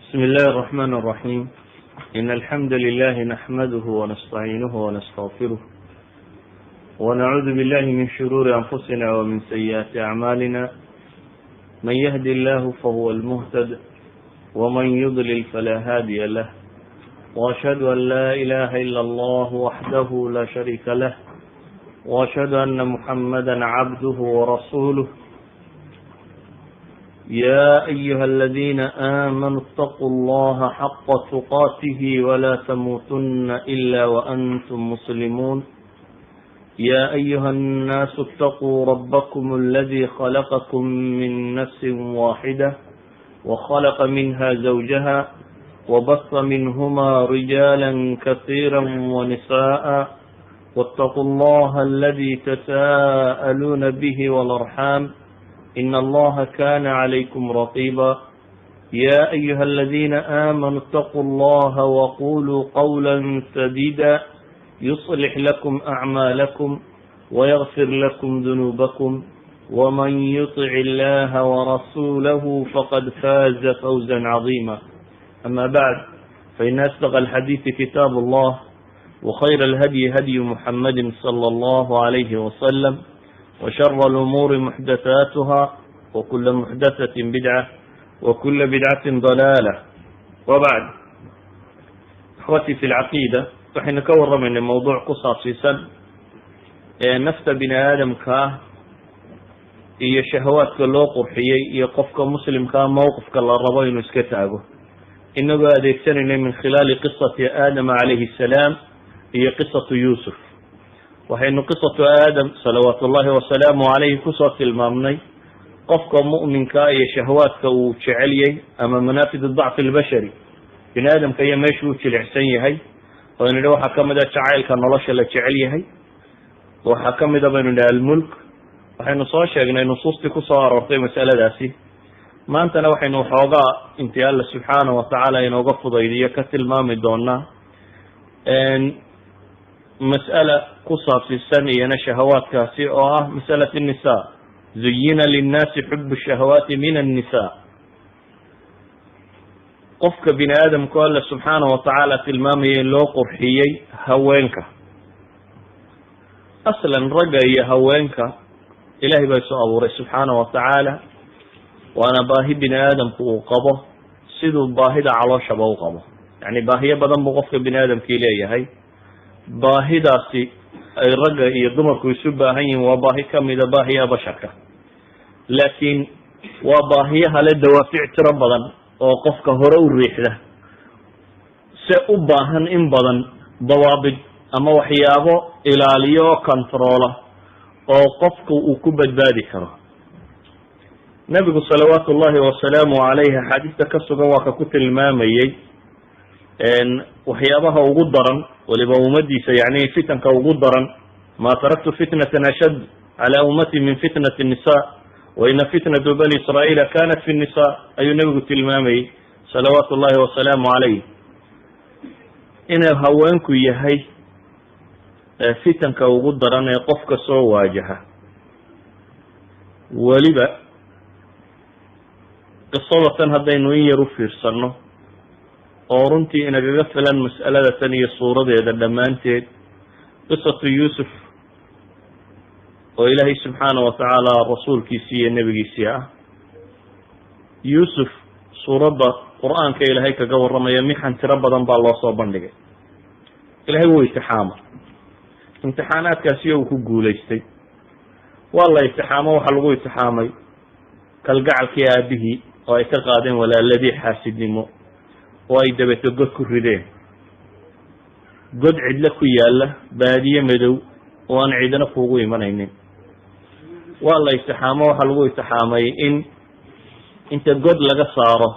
بسم الله الرحمن الرحيم. إن الحمد لله نحمده ونستعينه ونستغفره ونعوذ بالله من شرور أنفسنا ومن سيئات أعمالنا. من يهد الله فهو المهتد، ومن يضلل فلا هادي له، وأشهد أن لا إله إلا الله وحده لا شريك له، وأشهد أن محمدا عبده ورسوله. يا أيها الذين آمنوا اتقوا الله حق تقاته ولا تموتن إلا وأنتم مسلمون. يا أيها الناس اتقوا ربكم الذي خلقكم من نفس واحدة وخلق منها زوجها وبث منهما رجالا كثيرا ونساء، واتقوا الله الذي تساءلون به والأرحام، إن الله كان عليكم رقيبا. يا أيها الذين آمنوا اتقوا الله وقولوا قولا سديدا يصلح لكم أعمالكم ويغفر لكم ذنوبكم، ومن يطع الله ورسوله فقد فاز فوزا عظيما. أما بعد، فإن أصدق الحديث كتاب الله، وخير الهدي هدي محمد صلى الله عليه وسلم، وشر الأمور محدثاتها، وكل محدثة بدعة، وكل بدعة ضلالة. وبعد، إخوتي في العقيدة، waxaynu ka warramaynay mowduuc ku saabsiisan ee nafta bini aadamka ah iyo shahawaadka loo qurxiyey iyo qofka muslimkaa mowqifka la rabo inuu iska taago, inagoo adeegsanaynay min khilaali qisati aadama calayhi salaam iyo qisatu Yuusuf. Waxaynu qisatu Aadam salawaatu ullahi wasalaamu calayhi kusoo tilmaamnay qofka mu'minka iyo shahawaadka uu jecelyay ama manaafid dacfi albashari, bini aadamka iyo meeshuu u jilicsan yahay, oo nidhi waxaa kamid a jacaylka nolosha la jecel yahay, waxaa kamid a baynu nidhi almulk. Waxaynu soo sheegnay nusuustii kusoo aroortay masaladaasi. Maantana waxaynu waxoogaa intii Alla subxaana watacaala inooga fudaydiyo ka tilmaami doonaa mas'ala ku saabsiisan iyana shahawaadkaasi, oo ah masalat الnisa. زين للناس حب الشهوات من النساء. Qofka bini aadamku Alla subxaana watacaala tilmaamaya in loo qurxiyey haweenka. Aslan ragga iyo haweenka Ilahay baa soo abuuray subxaana wa tacaala, waana baahi bini aadamku uu qabo siduu baahida calooshaba u qabo. Yani baahiyo badan buu qofka bini aadamkii leeyahay. Baahidaasi ay ragga iyo dumarku isu baahan yihiin waa baahi kamida baahiyaha basharka, laakiin waa baahiyaha le dawaafic tiro badan oo qofka hore u riixda, se u baahan in badan dawaabid ama waxyaabo ilaaliyo oo controla oo qofku uu ku badbaadi karo. Nebigu salawaatu ullahi wasalaamu calayh axaadiista ka sugan waa ka ku tilmaamayey waxyaabaha ugu daran waliba ummadiisa, yani fitanka ugu daran: ما تركت فتنة أشد على أمتي من فتنة النساء، وإن فتنة بني إسرائيل كانت في النساء, ayuu nebigu tilmaamayey salawaatu ullahi wasalaamu calayh, inuu haweenku yahay fitanka ugu daran ee qofka soo waajaha. Weliba qisada tan haddaynu in yar u fiirsanno, oo runtii inagaga filan mas'alada tan iyo suuradeeda dhammaanteed, qisatu Yuusuf oo Ilaahay subxaana wa tacaala rasuulkiisii iyo nebigiisii ah. Yuusuf suuradda Qur-aanka Ilaahay kaga warramaya mixan tiro badan baa loo soo bandhigay. Ilahay wuu imtixaamay, imtixaanaadkaasi uu ku guulaystay. Waa la imtixaamo. Waxaa lagu imtixaamay kalgacalkii aabihii oo ay ka qaadeen walaaladii xaasidnimo, oo ay dabeeto god ku rideen, god cidlo ku yaalla, baadiye madow oo aan cidina kuugu imanaynin. Waa la imtixaamo. Waxaa lagu imtixaamay in inta god laga saaro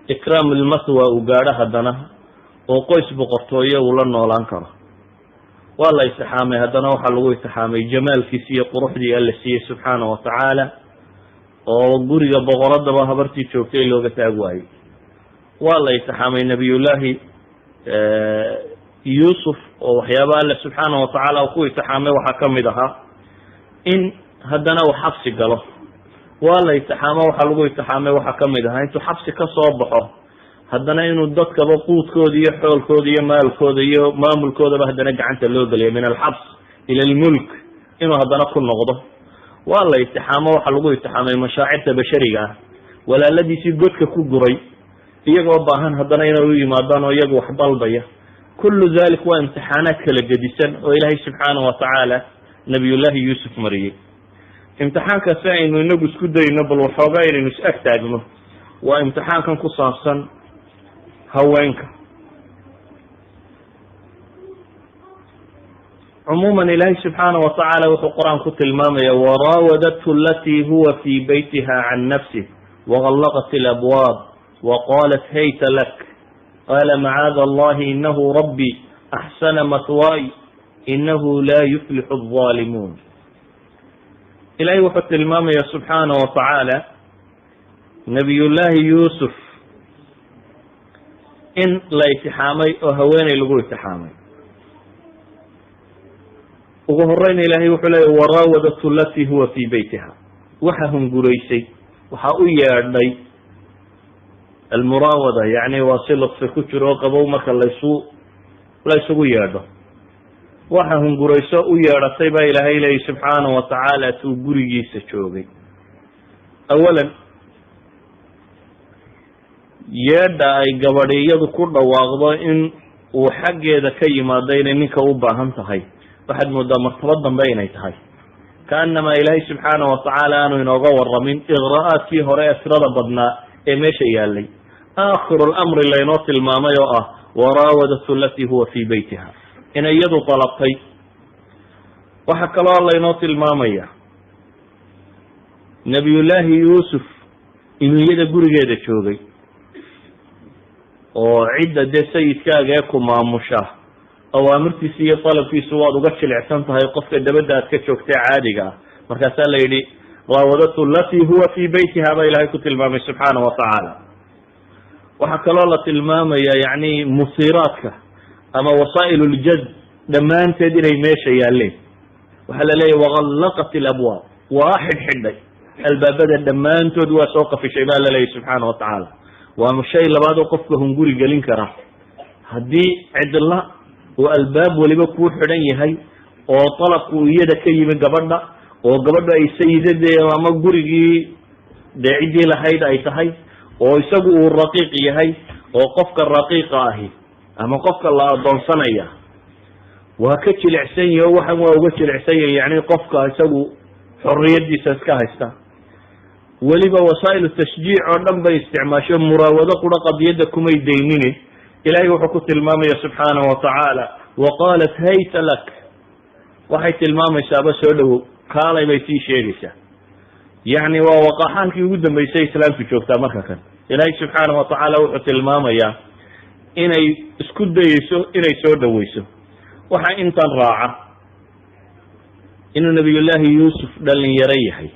ikraam ilmathwa uu gaadho haddana oo qoys boqortooyo uu la noolaan karo. Waa la imtixaamay. Haddana waxaa lagu imtixaamay jamaalkiisi iyo quruxdii Alla siiyey subxaana wa tacaala, oo guriga boqoradaba habartii joogtay looga taag waayey. Waa la imtixaamay Nabiyullaahi Yuusuf, oo waxyaaba Alle subxaana wa tacaala uu ku imtixaamay waxaa kamid ahaa in haddana uu xabsi galo. Waa la imtixaamo. Waxaa lagu imtixaamay waxaa kamid ahaa intuu xabsi ka soo baxo Haddana inuu dadkaba quudkooda iyo xoolkooda iyo maalkooda iyo maamulkoodaba haddana gacanta loo geliya, من الحبس إلى الملك, inuu haddana ku noqdo. Waa la itixaamo. Waxaa lagu itixaamay mashaacirta bashariga ah. Walaaladiisii godka ku guray iyagoo baahan haddana inay u yimaadaan oo iyagu wax dalbaya. كل ذلك waa imtixaanaad kala gedisan oo Ilaahay subxaana wa tacaala Nabiyullaahi Yuusuf mariyey. Imtixaanka si aynu inagu isku dayno bal waxoogaa inaynu is ag taagno waa imtixaankan ku saabsan haweenka. Cumuuman, Ilaahay subxaana wa tacaala wuxuu Qur-aan ku tilmaamaya: "Waraawadathu alatii huwa fii beytiha can nafsih wagallaqat alabwaab waqalat hayta lak qala macaada Allahi inahu rabbi axsana mathwaay inahu laa yuflixu alظalimuun." Ilahay wuxuu tilmaamaya subxaana wa tacaala Nabiyullaahi Yuusuf in la itixaamay oo haweeney lagu itixaamay. Ugu horeyn, Ilaahay wuxuu leeyay: "Waraawadathu alatii huwa fii beytiha." Waxa hunguraysay, waxaa u yeedhay. Almuraawada yani waa si lutfi ku jiro oo qabow marka la isugu yeedho. Waxa hungurayso u yeedhatay baa Ilaahay leeyay subxaana wa tacaala tuu gurigiisa joogay. Awalan, yeedha ay gabadhi iyadu ku dhawaaqdo in uu xaggeeda ka yimaado inay ninka u baahan tahay, waxaad moodaa martabo dambe inay tahay. Kaanamaa Ilaahay subxaana wa tacaala aanu inooga waramin iqra'aadkii hore ee tirada badnaa ee meesha yaalay. Aakhiru lamri laynoo tilmaamay oo ah "waraawadathu alatii huwa fii beytiha", inay iyadu dalabtay. Waxaa kaloo laynoo tilmaamaya Nabiyullaahi Yuusuf inuu iyada gurigeeda joogay, oo cidda dee sayidkaaga ee ku maamusha awaamirtiisa iyo dalabkiisu waad uga jilicsan tahay qofka dabadda aad ka joogtay caadiga ah. Markaasaa la yidhi: "Raawadathu alatii huwa fii beytiha" baa Ilahay ku tilmaamay subxaana wa tacaala. Waxaa kaloo la tilmaamaya yani musiiraadka ama wasaa'il ljazb dhammaanteed inay meesha yaaleen. Waxaa la leeyahy: "Wagallaqat alabwaab", waa xidhxidhay albaabada dhammaantood, waa soo qafishay baa la leeyahy subxaana wa tacaala. Waa shay labaad oo qofka hunguri gelin kara. Haddii cidla oo albaab weliba kuu xidhan yahay oo dalabku iyada ka yimi gabadha, oo gabadha ay sayidade ama gurigii dee ciddii lahayd ay tahay, oo isagu uu raqiiq yahay, oo qofka raqiiqa ahi ama qofka la adoonsanaya waa ka jilicsan yahi o waxan waa uga jilicsan yahay yani qofka isagu xorriyadiisa iska haysta. Weliba wasaa'il tashjiic oo dhan bay isticmaasho, muraawado qura qadiyadda kumay daynine. Ilahay wuxuu ku tilmaamaya subxaanahu wa tacaala: "Waqaalat hayta lak." Waxay tilmaamaysaaba soo dhowow, kaalay bay sii sheegaysaa. Yacni waa waqaxaalkii ugu dambeysay islaamku joogtaa. Marka kan Ilaahay subxaanahu wa tacaala wuxuu tilmaamayaa inay isku dayeyso inay soo dhoweyso. Waxaa intan raaca inuu Nabiyullaahi Yuusuf dhalinyaro yahay,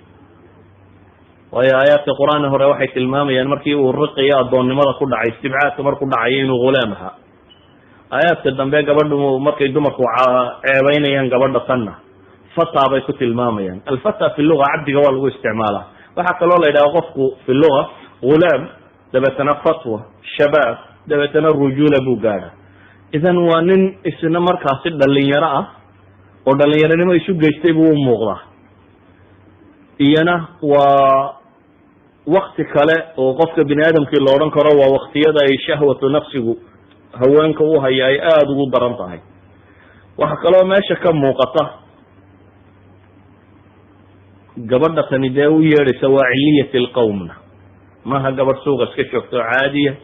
waayo aayaadka Qur-aan hore waxay tilmaamayaan markii uu riqiyo addoonnimada ku dhacay, istibcaadka markuu dhacayo, inuu ghulaam ahaa. Aayaadka dambe gabadhu markay dumarku ceebeynayaan gabadha tanna, fata bay ku tilmaamayaan. الفتى في اللغة cabdiga waa lagu isticmaalaa. Waxaa kaloo la yidhaha qofku في اللغة ghulaam, dabeetana fatwa, shabaab, dabeetana rujuula buu gaadha. Idan waa nin isna markaasi dhalinyaro ah oo dhalinyaronimo isu geystay buu u muuqdaa. Iyana waa wakti kale oo qofka bini aadamkii la odhan karo waa waktiyada ay shahwatu nafsigu haweenka u haya ay aada ugu daran tahay. Waxaa kaloo meesha ka muuqata gabadha tani dee u yeedhaysa waa ciliyat lqowmna, maaha gabadh suuqa iska joogto oo caadiya.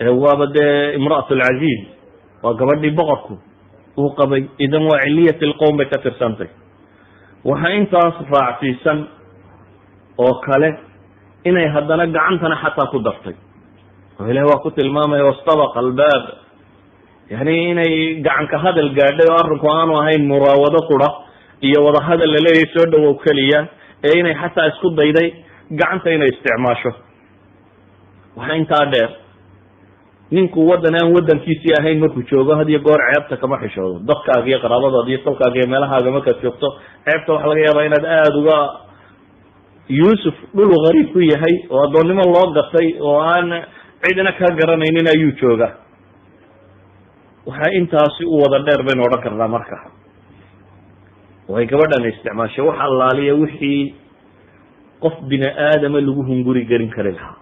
Waaba dee imra'at alcaziiz, waa gabadhii boqorku uu qabay. Idan waa ciliyat lqowm bay ka tirsantay. Waxaa intaas raacsiisan oo kale inay haddana gacantana xataa ku dartay, oo Ilahi waa ku tilmaamaya: "Wastabaqa albaab". Yani inay gacanka hadal gaadhay oo arrinku aanu ahayn muraawado qura iyo wada hadal laleeyahay soo dhawow keliya, ee inay xataa isku dayday gacanta inay isticmaasho. Waxaa intaa dheer, ninku waddan aan waddankiisii ahayn markuu joogo, had iyo goor ceebta kama xishoodo. Dadkaaga iyo qaraabadaada iyo tolkaaga iyo meelahaaga markaad joogto, ceebta waxaa laga yaabaa inaad aada uga. Yuusuf dhulu gariib ku yahay oo addoonnimo loo gatay oo aan Cidna kaa garanaynin ayuu joogaa. Waxaa intaasi u wada dheer baynu odhan karnaa, marka way gabadhan isticmaashay wax allaaliya wixii qof bini aadama lagu hunguri gelin kari lahaa.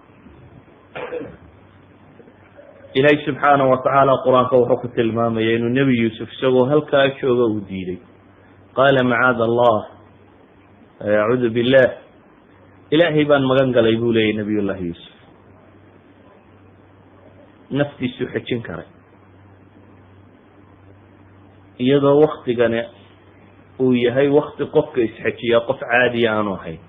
Ilaahay subxaana wa tacaala qur-aanka wuxuu ku tilmaamaya inuu Nebi Yuusuf isagoo halkaa jooga uu diiday. Qaala macaada Allah, acuudu billah, Ilaahay baan magan galay, buu leeyay. Nabiy Llahi Yuusuf naftiisuu xejin karay, iyadoo waktigani uu yahay wakti qofka isxejiyaa qof caadiya aanu ahayn.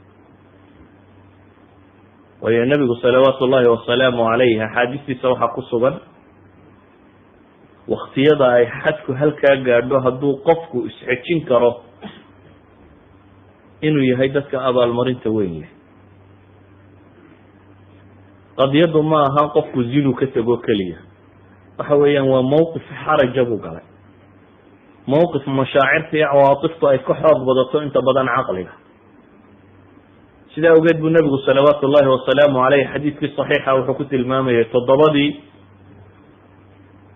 Waayo, nebigu salawaatu ullahi wasalaamu calayh axaadiistiisa waxaa ku sugan waktiyada ay xadku halkaa gaadho, hadduu qofku isxejin karo, inuu yahay dadka abaalmarinta weyn leh. Qadiyaddu ma aha qofku zinu ka tego keliya. Waxa weeyaan waa mowqif xaraja buu galay, mowqif mashaacirta iyo cawaatiftu ay ka xoog badato inta badan caqliga. Sidaa awgeed buu nebigu salawaatu ullahi wasalaamu caleyh xadiidkii saxiixa wuxuu ku tilmaamayay toddobadii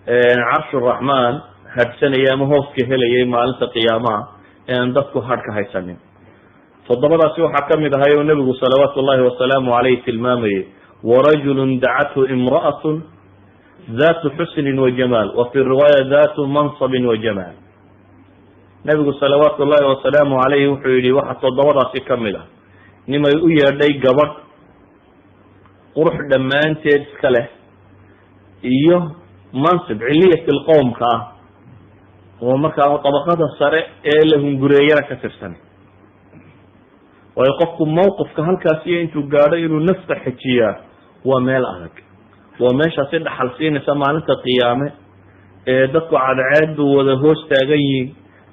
carshuraxmaan hadhsanayay ama hooska helayay maalinta qiyaamaha ee aan dadku hadh ka haysanin. Toddobadaasi waxaa kamid ahay oo nebigu salawaatu ullahi wasalaamu caleyh tilmaamayay: warajulu dacathu imra'atun datu xusnin wa jamaal, wa fi riwaaya datu mansabin wa jamaal. Nebigu salawaatu ullahi wasalaamu caleyh wuxuu yihi, waxaa toddobadaasi kamid ah nimay u yeedhay gabadh qurux dhammaanteed iska leh iyo mansib ciliyat lqowmka ah, oo markaa dabaqada sare ee la hungureeyana ka tirsan. Waayo, qofku mowqifka halkaas iyo intuu gaadho inuu nafta xejiyaa waa meel adag, waa meeshaasi dhaxal siinaysa maalinta qiyaame ee dadku cadceedu wada hoos taagan yihiin,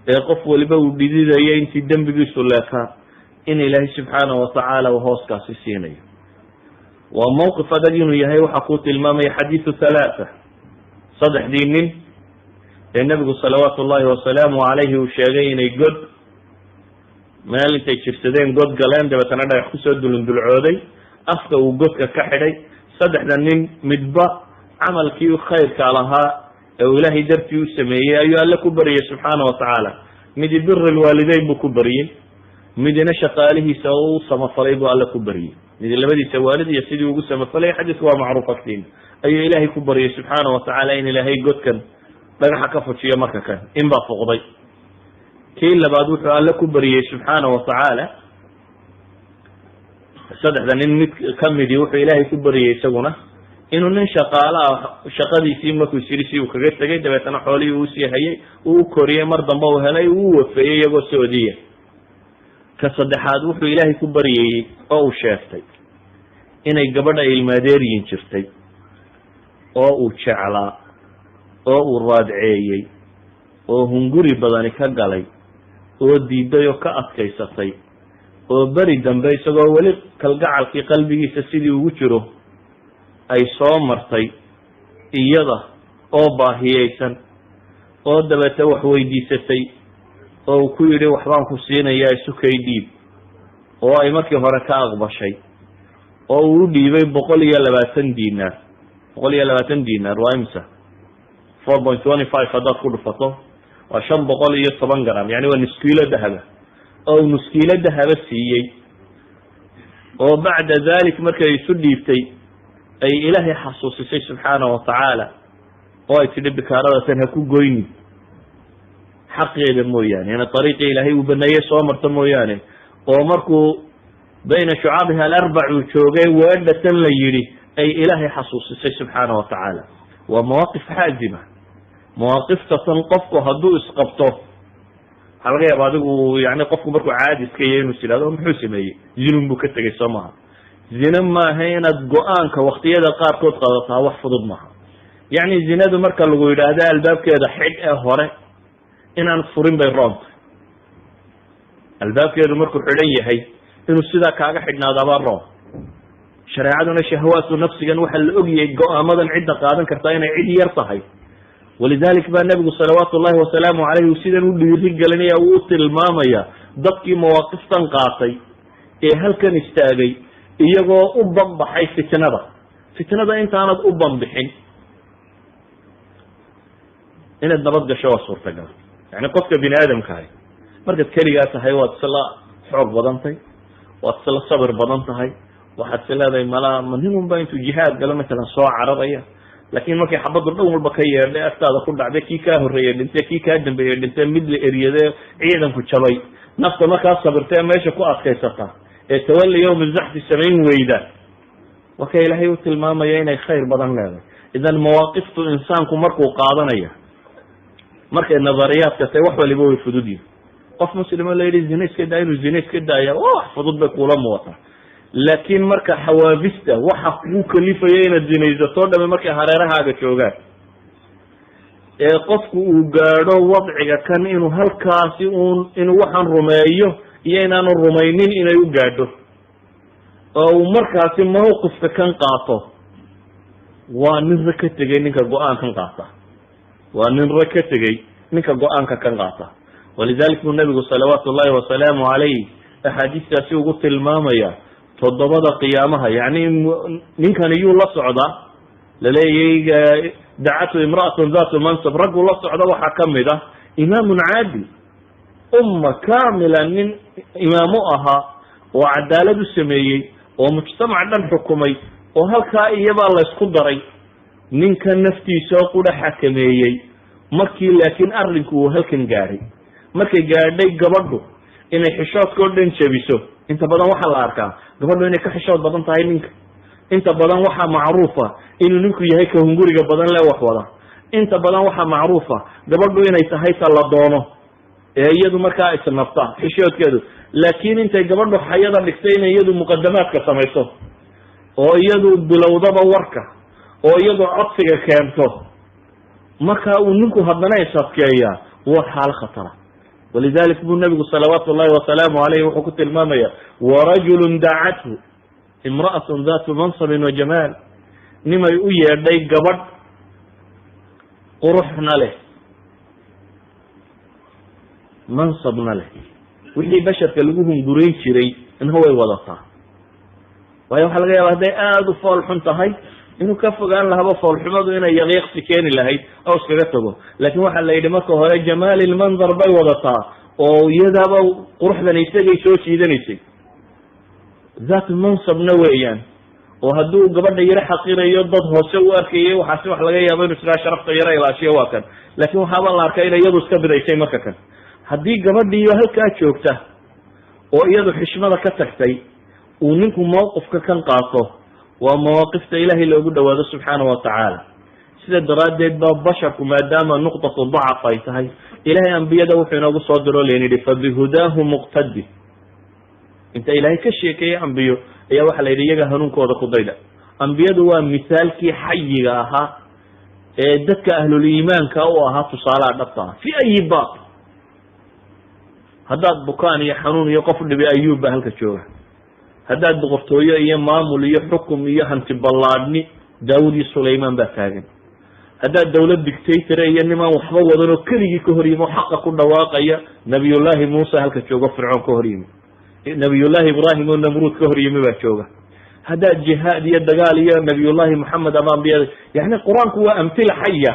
ee qof waliba uu dhididayo intii dembigiisu leekaa, in Ilaahay subxaana watacaala uu hooskaasi siinayo. Waa mowqif adag inuu yahay waxaa kuu tilmaamaya xadiidu halaatha, saddexdii nin ee nebigu salawaatu ullahi wasalaamu calayhi uu sheegay inay god meel intay jirsadeen god galeen, dabeetana dhagax kusoo dulundulcooday, afka uu godka ka xidhay. Saddexda nin midba camalkii khayrka lahaa ee uu Ilaahay dartii u sameeyey ayuu Alle ku baryay subxaana wa tacaala. Midi biri lwaalideyn buu ku baryey, midina shaqaalihiisa oo u samafalay buu Alle ku baryey, midi labadiisa waalid iyo sidii ugu samafalay, xadiisku waa macruuf agtiina, ayuu Ilaahay ku baryay subxaana wa tacaala in Ilaahay godkan dhagaxa ka fujiyo. Marka kan in baa fuqday. Kii labaad wuxuu Alle ku baryey subxaana wa tacaala, saddexda nin mid kamidii wuxuu Ilaahay ku baryey isaguna inuu nin shaqaale ah shaqadiisii markuu isiri si uu kaga tegay, dabeetana xoolihii uusii hayay uu u koriyey, mar dambe uu helay, uu u wafeeyey iyagoo soodiya. Ka saddexaad wuxuu Ilaahay ku baryayey oo uu sheegtay inay gabadha ilmaadeeryin jirtay oo uu jeclaa oo uu raadceeyey oo hunguri badani ka galay oo diiday oo ka adkaysatay, oo beri dambe isagoo weli kalgacalkii qalbigiisa sidii ugu jiro ay soo martay iyada oo baahiyeysan, oo dabeete wax weydiisatay, oo uu ku yidhi, "Waxbaan ku siinayaa, isu kay dhiib," oo ay markii hore ka aqbashay, oo uu u dhiibay 120 dinaar. 120 dinaar waa imisa? 4.25 haddaad ku dhufato waa 510 gram, yani waa nuskiilo dahaba, oo uu nuskiilo dahaba siiyey, oo bacda dalik markay isu dhiibtay ay Ilaahay xasuusisay subxaana wa tacaala, oo ay tidhi, "Bikaarada tan ha ku goyni xaqeeda mooyaane, ina ariiqii Ilaahay uu baneeyey soo marto mooyaane," oo markuu bayna shucaabiha alarbac uu joogay weedha tan la yidhi ay Ilaahay xasuusisay subxaana wa tacaala. Waa mawaaqif xaazima. Mawaaqifta tan qofku hadduu isqabto, waxaa laga yaaba adigu, yani qofku markuu caadi iska yahay, inuu is yidhahdo, "Muxuu sameeyey? Zinun buu ka tegey." Soo maaha, zine maaha. Inaad go'aanka waktiyada qaarkood qadataa wax fudud maaha. Yacni zinadu marka lagu yidhaahdo albaabkeeda xidh ee hore, inaan furin bay roonta. Albaabkeedu markuu xidhan yahay inuu sidaa kaaga xidhnaadaabaa roon. Shareecaduna shahawaatu nafsigan waxaa la ogyahay go'aamadan cidda qaadan kartaa inay cid yar tahay. Walidalik baa nebigu salawaatu ullahi wasalaamu calayh sidan u dhiiri gelinaya, uu u tilmaamaya dadkii mawaaqiftan qaatay ee halkan istaagay iyagoo u banbaxay fitnada. Fitnada intaanad u banbixin inaad nabad gasho waa suurtagal. Yani qofka bini aadamkahay markaad keligaa tahay, waad isla xoog badantay, waad isla sabir badan tahay, waxaad is leedahay malaa ma nin un ba intuu jihaad galo matalan soo cararaya. Laakin markay xabaddu dhan walba ka yeedhay, agtaada ku dhacday, kii kaa horreeyey dhintay, kii kaa dambeeyey dhintay, mid la eryade, ciidanku jabay, nafta markaa sabirta ee meesha ku adkaysata ee تولي يوم الزحف samayn weyda, waa ka Ilaahay u tilmaamaya inay khayr badan leedahay. Idan mawaaqiftu insaanku markuu qaadanaya, markay nadariyaadka tahay, wax waliba way fudud yihin. Qof muslimo la yidhi zine iska daa, inuu zine iska daaya waa wax fudud bay kuula muuqataa. Laakiin marka xawaabista waxa kuu kalifaya inaad zinaysato dhame markay hareerahaaga joogaan, ee qofku uu gaadho wadciga kan inuu halkaasi uun inuu waxaan rumeeyo iyo inaanu rumaynin inay u gaadho, oo uu markaasi mawqifka kan qaato, waa nin rag ka tegey ninka go-aankan qaata, waa nin rag ka tegey ninka go-aanka kan qaata. ولذلك buu nabigu صلوات الله وسلامه عليه axaadiistaasi ugu tilmaamaya toddobada qiyaamaha. Yani ninkan iyuu la socdaa laleeyay دعته امرأة ذات منصب? Ragguu la socda waxaa kamid ah إمام عادل, umma kamila nin imaamu ahaa oo cadaalad u sameeyey oo mujtamac dhan xukumay, oo halkaa iyabaa laysku daray ninka naftiisa oo qura xakameeyey. Markii laakiin arrinku uu halkan gaadhay, markay gaadhay gabadhu inay xishoodka o dhan jebiso, inta badan waxaa la arkaa gabadhu inay ka xishood badan tahay ninka. Inta badan waxaa macruufa inuu ninku yahay ka hunguriga badan le wax wada. Inta badan waxaa macruufa gabadhu inay tahay ta la doono ee iyadu markaa isnafta xishoodkeedu. Laakiin intay gabadhu xayada dhigtay inay iyadu muqadamaadka samayso, oo iyadu bilowdaba warka, oo iyadu codsiga keento, marka uu ninku haddana isadkeeyaa, waa xaalo khatara. ولذلك buu nabigu صلوات الله وسلامه عليه wuxuu ku tilmaamaya ورجل دعته امرأة ذات منصب وجمال, nimay u yeedhay gabadh quruxna leh, mansabna leh, wixii basharka lagu hungurayn jiray inha way wadataa. Waayo, waxaa laga yaaba hadday aada u fool xun tahay inuu ka fogaan lahaba, foolxumadu inay yaqiiqsi keeni lahayd oo iskaga tago. Laakin waxaa la yidhi marka hore جمال المنظر bay wadataa, oo iyadaaba quruxdan isagay soo jiidanaysay, ذات منصب na weeyaan, oo hadduu gabadha yaro xaqirayo, dad hoose u arkayay, waxaasi wax laga yaabo inu iskaa sharafta yaro ilaashiyo waa kan. Laakin waxaaba la arkay inay iyadu iska bidaysay. Marka kan haddii gabadhiiyo halkaa joogta oo iyadu xishmada ka tagtay uu ninku mawqifka kan qaato, waa mawaaqifta Ilaahay loogu dhawaado سبحانه وتعالى. Sida daraaddeed baa basharku maadaama نقطة ضعف ay tahay, Ilahay ambiyada wuxuu inoogu soo diro len yidhi فبهداهم اقتده. Inta Ilaahay ka sheekeeyey ambiyo ayaa waxaa la yidhi iyaga hanuunkooda ku dayda. Ambiyadu waa misaalkii xayiga ahaa ee dadka ahluliimaanka u ahaa tusaalaha dhabta ah في أي باب. Haddaad bukaan iyo xanuun iyo qof dhibi, Ayuub baa halka jooga. Haddaad boqortooyo iyo maamul iyo xukum iyo hanti ballaadhni, Daawud iyo Sulaymaan baa taagan. Haddaad dawlad dictator iyo nimaan waxba wadan oo keligii ka hor yimi oo xaqa ku dhawaaqaya, Nabiyullaahi Muuse halka joogo, Fircoon ka hor yimi. Nabiyullaahi Ibraahim oo Namruud ka hor yimi baa jooga. Haddaad jihaad iyo dagaal iyo Nabiyullahi Moxamed ama ambiyada, yani Qur-aanku waa أمثلة حية,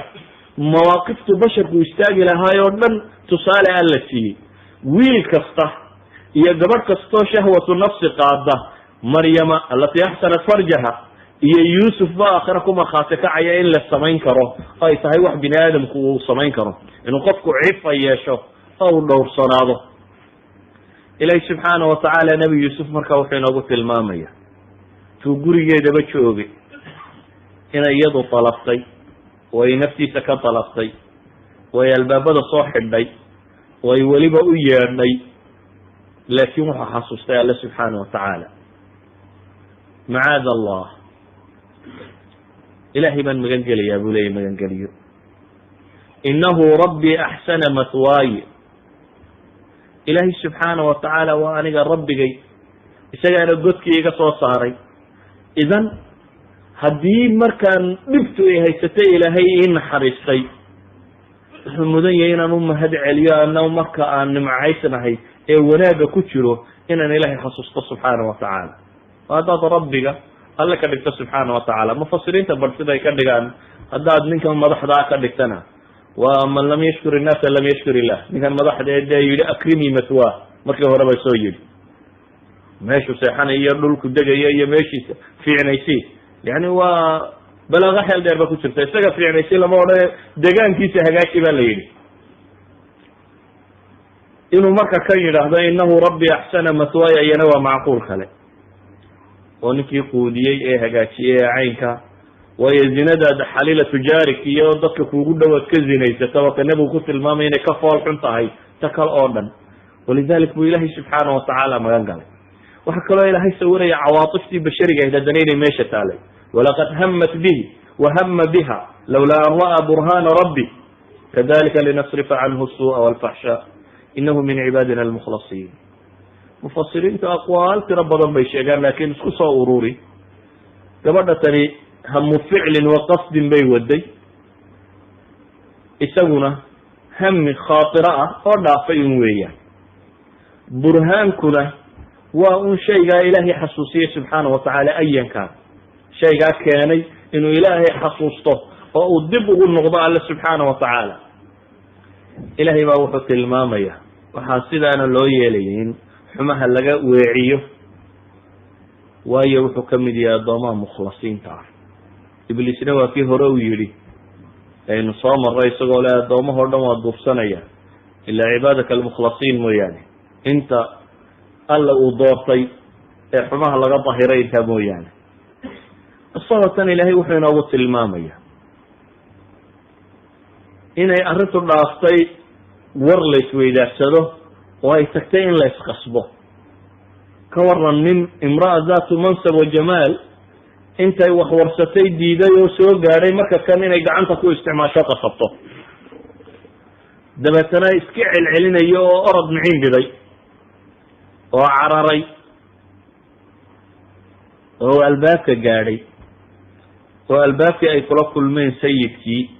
mawaaqiftu basharku istaagi lahaay oo dhan tusaale aan la siiyey. Wiil kasta iyo gabadh kastoo شهوة نفس qaada, Maryama التي أحصنت فرجها iyo Yuusuf ba aakhira ku markhaati kacaya in la samayn karo, ay tahay wax bini aadamku uu samayn karo, inuu qofku cifa yeesho oo uu dhowrsanaado. Ilaahi سبحانه وتعالى Nebi Yuusuf marka wuxuu inoogu tilmaamaya tuu gurigeedaba joogay inay iyadu dalabtay, oo ay naftiisa ka dalabtay, oo ay albaabada soo xidhay, oo ay weliba u yeedhay. Laakiin wuxuu xasuustay Alle سبحانه وتعالى. معاذ الله, Ilaahay baan magan gelayaa buu leeyay, magan geliyo. إنه ربي أحسن مثواي. Ilaahay سبحانه وتعالى waa aniga rabbigay, isagaana godkii iga soo saaray. Idan haddii markaan dhibtu ay haysatay Ilaahay ii naxariistay, wuxuu mudan yahay inaan u mahad celiyo. Ana marka aan nimcaysnahay ee wanaagga ku jiro inaan Ilaahay xasuusto سبحانه وتعالى. Haddaad rabbiga Alle ka dhigto subxaana wa tacaala. Mufasiriinta bar siday ka dhigaan, haddaad ninkan madaxdaa ka dhigtana, waa man lam yashkur innaasa lam yashkur illah. Ninkan madaxda ee dee yidhi "akrimii mathwaa", markii horeba soo yidhi meeshuu seexanayo iyo dhulku degayo iyo meeshiisa fiicnaysi, yani waa balaaqa xeel dheer ba ku jirta. Isaga fiicnaysi lama odhane, degaankiisa hagaaji baa la yidhi. Inuu marka kan yidhaahdo "innahu rabbii axsana mathwaaya" iyana waa macquul kale, oo ninkii quudiyey ee hagaajiyey ee caynka. Waayo, zinadaada xaliilatu jaarik iyo dadka kuugu dhowaad ka zinaysata, ka nebigu ku tilmaamay inay ka fool xun tahay ta kale oo dhan. Walidalik buu Ilaahay subxaana watacaala magan galay. Waxaa kaloo Ilaahay sawiraya cawaatiftii bashariga ahayd haddana inay meesha taalay. "Walaqad hamat bihi wahama biha lawlaa an ra'aa burhana rabbi, kadalika linasrifa canhu suu'a walfaxshaa, inahu min cibaadina almukhlasiin." Mufasiriintu aqwaal tiro badan bay sheegaan, laakiin isku soo ururi, gabadha tani hamu ficlin wa qasdin bay waday, isaguna hami khaatiro ah oo dhaafay un weeyaan. Burhaankuna waa un shaygaa Ilaahay xasuusiyey subxaana wa tacaala, ayankaan shaygaa keenay inuu Ilaahay xasuusto oo uu dib ugu noqdo Alle subxaana wa tacaala. Ilaahay baa wuxuu tilmaamaya waxaa sidaana loo yeelayay in xumaha laga weeciyo, waayo wuxuu ka mid yahay addoomaha mukhlasiinta ah. Ibliisna waa kii hore uu yidhi, aynu soo marray, isagoo le addoomahoo dhan waa duufsanaya ilaa cibaadaka almukhlasiin mooyaane, inta Alla uu doortay ee xumaha laga dahiray intaa mooyaane. Isagoo tan Ilaahay wuxuu inoogu tilmaamaya inay arrintu dhaaftay war la isweydaarsado oo ay tagtay in la isqasbo. Ka waran nin imra'a zaatu mansab wa jamaal intay wax warsatay diiday oo soo gaadhay marka kan inay gacanta ku isticmaasho, qasabto, dabeetana iska celcelinayo oo orod miciin biday oo cararay oo albaabka gaadhay, oo albaabkii ay kula kulmeen sayidkii